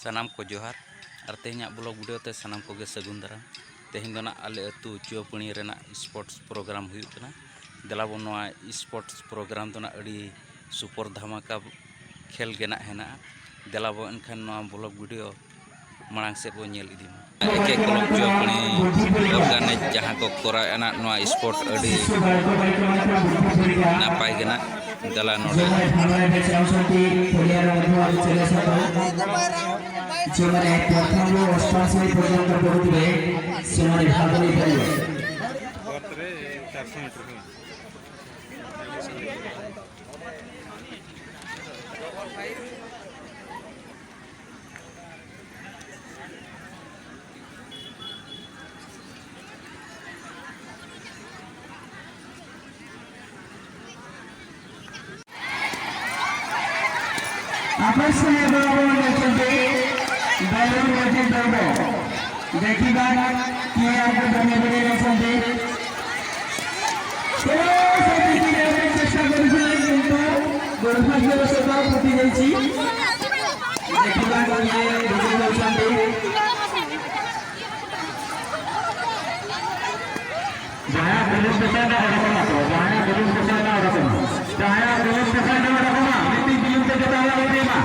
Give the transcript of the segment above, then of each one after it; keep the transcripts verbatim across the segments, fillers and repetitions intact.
ᱥᱟᱱᱟᱢ ᱠᱚ ᱡᱚᱦᱟᱨ᱾ ᱟᱨ ᱛᱮᱦᱮᱧᱟᱜ ᱵᱞᱚᱜ ᱵᱷᱤᱰᱤᱭᱳ ᱛᱮ ᱥᱟᱱᱟᱢ ᱠᱚᱜᱮ ᱥᱟᱹᱜᱩᱱ ᱫᱟᱨᱟᱢ᱾ ᱛᱮᱦᱮᱧ ᱫᱚ ᱱᱟᱜ ᱟᱞᱮ ᱟᱹᱛᱩ ᱪᱩᱣᱟᱹᱯᱟᱹᱲᱤ ᱨᱮᱱᱟᱜ ᱥᱯᱳᱨᱴᱥ ᱯᱨᱳᱜᱨᱟᱢ ᱦᱩᱭᱩᱜ ᱠᱟᱱᱟ᱾ ᱫᱮᱞᱟ ᱵᱚᱱ ᱱᱚᱣᱟ ᱥᱯᱳᱨᱴᱥ ᱯᱨᱳᱜᱨᱟᱢ ᱫᱚ ᱱᱟᱜ ᱟᱹᱰᱤ ᱥᱩᱯᱚᱨ ᱫᱷᱟᱢᱟᱠᱟ ᱠᱷᱮᱞ ᱜᱮ ᱱᱟᱜ ᱦᱮᱱᱟᱜᱼᱟ᱾ ᱫᱮᱞᱟ ᱵᱚᱱ ᱮᱱᱠᱷᱟᱱ ᱱᱚᱣᱟ ᱵᱞᱚᱜ ᱵᱷᱤᱰᱤᱭᱳ ᱢᱟᱲᱟᱝ ᱥᱮᱫ ᱵᱚᱱ ᱧᱮᱞ ᱤᱫᱤ ᱢᱟ᱾ ᱮᱠᱮ ᱠᱚᱞᱚᱢ ᱪᱩᱣᱟᱹᱯᱟᱹᱲᱤ ᱚᱨᱜᱟᱱᱟᱭᱤᱡᱽ ᱡᱟᱦᱟᱸ ᱠᱚ ᱠᱚᱨᱟᱣᱮᱫᱼᱟ ᱱᱟᱜ ᱱᱚᱣᱟ ᱥᱯᱳᱨᱴ ᱟᱹᱰᱤ ᱱᱟᱯᱟᱭ ᱜᱮ ᱱᱟᱜ᱾ ᱫᱮᱞᱟ ᱱᱚᱰᱮ ଯେଉଁମାନେ ପ୍ରଥମରୁ ଅଷ୍ଟମ ଶ୍ରେଣୀ ପର୍ଯ୍ୟନ୍ତ ପଢ଼ୁଥିବେ, ସେମାନେ ଭାଗ ନେଇପାରିବେ। ଆକର୍ଷଣୀୟ ଦଳ ନେଉଛନ୍ତି ବାଇଗଣ ମେଜିକ ଦଳ। ଦେଖିବା କିଏ ଆଗକୁ ବଢ଼େଇ ବଢ଼େଇ ନେଉଛନ୍ତି। ଓ, ସେ ଜିତିବା ପାଇଁ ଚେଷ୍ଟା କରିଥିଲେ, କିନ୍ତୁ ଦୁର୍ଭାଗ୍ୟବଶତଃ ଫୁଟି ଯାଇଛି। ଦେଖିବା କିଏ ବିଜୟୀ ହେଉଛନ୍ତି। ᱡᱟᱦᱟᱸᱭᱟᱜ ᱵᱩᱞᱩᱝ ᱯᱚᱭᱥᱟ ᱨᱮᱱᱟᱜ ᱚᱰᱚᱠᱚᱜ ᱢᱟ ᱛᱚ, ᱡᱟᱦᱟᱸᱭᱟᱜ ᱵᱩᱞᱩᱝ ᱯᱚᱭᱥᱟ ᱨᱮᱱᱟᱜ ᱚᱰᱚᱠᱚᱜ ᱢᱟ, ᱡᱟᱦᱟᱸᱭᱟᱜ ᱵᱩᱞᱩᱝ ᱯᱚᱭᱥᱟ ᱨᱮᱱᱟᱜ ᱚᱰᱚᱠᱚᱜ ᱢᱟ, ᱢᱤᱫᱴᱤᱡ ᱵᱤᱞᱩᱝ ᱛᱮ ᱡᱚᱛᱚ ᱦᱚᱲ ᱵᱚᱱ ᱮᱢᱟ᱾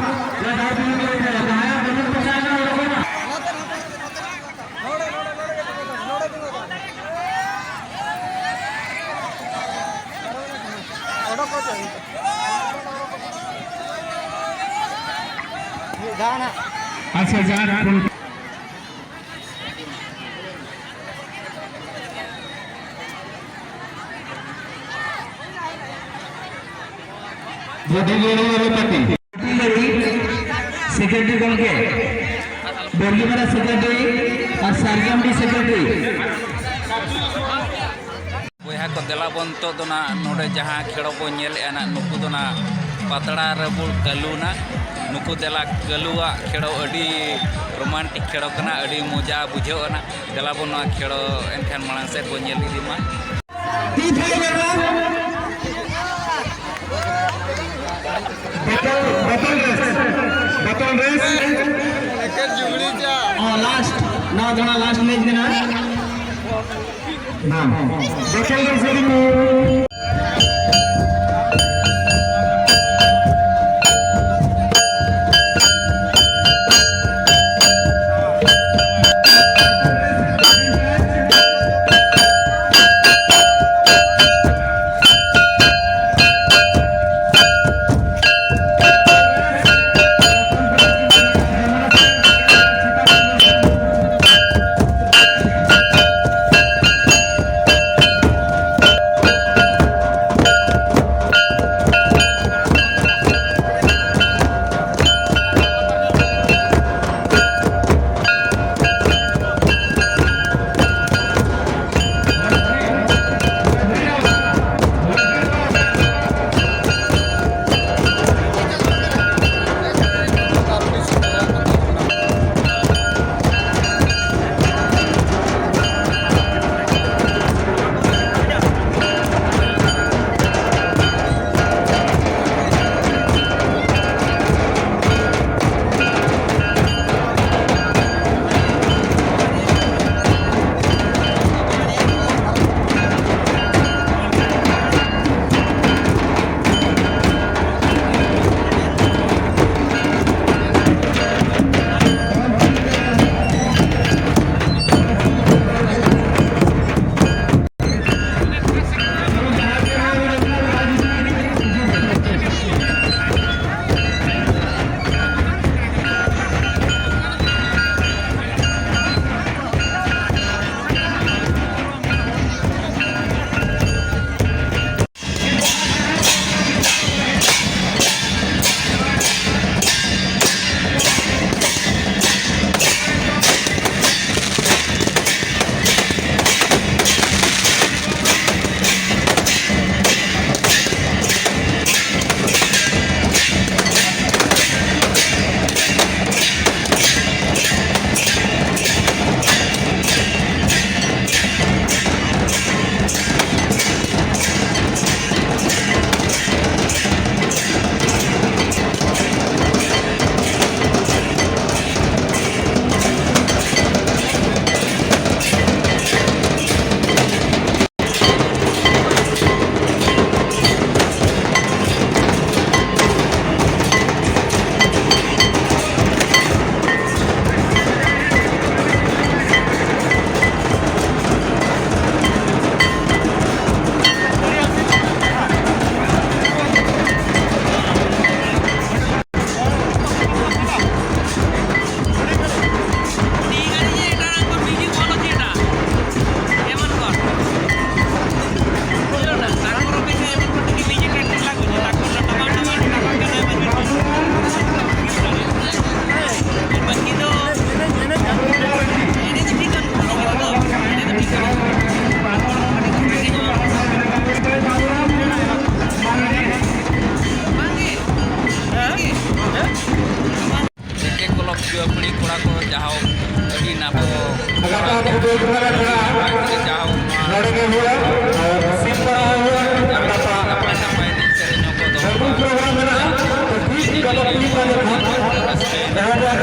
ᱡᱟᱦᱟᱸᱭ ᱫᱟᱨ ᱵᱤᱞᱩᱝ ᱛᱮ ᱚᱰᱚᱠᱚᱜ ᱢᱟ, ᱡᱟᱦᱟᱸᱭᱟᱜ ᱵᱩᱞᱩᱝ ᱯᱚᱭᱥᱟ ᱨᱮᱱᱟᱜ ᱚᱰᱚᱠᱚᱜ ᱢᱟ᱾ ᱟᱪᱪᱷᱟ, ᱡᱟᱦᱟᱸ ᱵᱚᱰᱤ ᱜᱟᱹᱲᱤ ᱵᱟᱞᱟ ᱯᱟᱴᱤ᱾ ᱥᱮᱠᱨᱮᱴᱟᱨᱤ ᱜᱚᱢᱠᱮ, ᱵᱚᱨᱜᱤᱯᱟᱲᱟ ᱥᱮᱠᱨᱮᱴᱟᱨᱤ ᱟᱨ ᱥᱟᱨᱡᱚᱢᱰᱤ ᱥᱮᱠᱨᱮᱴᱟᱨᱤ᱾ ᱵᱚᱭᱦᱟ ᱠᱚ, ᱫᱮᱞᱟ ᱵᱚᱱ ᱱᱤᱛᱚᱜ ᱫᱚ ᱱᱟᱜ ᱱᱚᱰᱮ ᱡᱟᱦᱟᱸ ᱠᱷᱮᱲᱚ ᱵᱚᱱ ᱧᱮᱞᱮᱫᱼᱟ ᱱᱟᱜ, ᱱᱩᱠᱩ ᱫᱚ ᱱᱟᱜ ᱯᱟᱛᱲᱟ ᱨᱟᱹᱵᱩᱲ ᱠᱟᱹᱞᱩ ᱱᱟᱜ᱾ ᱱᱩᱠᱩ ᱫᱮᱞᱟ ᱠᱟᱹᱞᱩᱣᱟᱜ ᱠᱷᱮᱲᱚ ᱟᱹᱰᱤ ᱨᱳᱢᱟᱱᱴᱤᱠ ᱠᱷᱮᱲᱚ ᱠᱟᱱᱟ, ᱟᱹᱰᱤ ᱢᱚᱡᱟ ᱵᱩᱡᱷᱟᱹᱜᱼᱟ ᱱᱟᱜ᱾ ᱫᱮᱞᱟ ᱵᱚᱱ ᱱᱚᱣᱟ ᱠᱷᱮᱲᱚ ᱮᱱᱠᱷᱟᱱ ᱢᱟᱲᱟᱝ ᱥᱮᱫ ᱵᱚᱱ ᱧᱮᱞ ᱤᱫᱤ ᱢᱟ᱾ ᱵᱚᱛᱚᱞ, ᱵᱚᱛᱚᱞ ᱨᱮᱥ, ᱵᱚᱛᱚᱞ ᱨᱮᱥ᱾ ᱞᱟᱥᱴ, ᱱᱚᱣᱟ ᱫᱚ ᱦᱟᱸᱜ ᱞᱟᱥᱴ ᱢᱮᱪ ᱠᱟᱱᱟ᱾ ᱦᱮᱸ᱾ ᱵᱮᱠᱮᱞ ᱜᱮ ᱥᱮᱨᱮᱧ ᱢᱮ᱾ ᱡᱩᱣᱟᱹᱱ ᱠᱩᱲᱤ ᱠᱚᱲᱟ ᱠᱚ ᱡᱟᱦᱟᱸ ᱟᱹᱰᱤ ᱱᱟᱯᱟᱭ ᱜᱟᱯᱟ ᱯᱷᱩᱴᱵᱚᱞ ᱴᱩᱨᱱᱟᱢᱮᱱᱴ ᱢᱮᱱᱟᱜᱼᱟ᱾ ᱡᱟᱦᱟᱸ ᱱᱚᱰᱮ ᱜᱮ ᱦᱩᱭᱩᱜᱼᱟ᱾ ᱟᱨ ᱥᱤᱢ ᱯᱟᱲᱟᱣ ᱦᱩᱭᱩᱜᱼᱟ᱾ ᱜᱟᱯᱟ ᱱᱟᱯᱟᱭ ᱱᱟᱯᱟᱭ ᱮᱱᱮᱡ ᱥᱮᱨᱮᱧ ᱦᱚᱸᱠᱚ ᱫᱚᱦᱚ ᱦᱚᱲᱢᱚ ᱯᱨᱳᱜᱨᱟᱢ ᱢᱮᱱᱟᱜᱼᱟ᱾ ᱛᱚ ᱴᱷᱤᱠ ᱜᱟᱯᱟ ᱛᱤᱱ ᱵᱟᱡᱮ ᱠᱷᱚᱱ ᱮᱦᱚᱵᱚᱜᱼᱟ᱾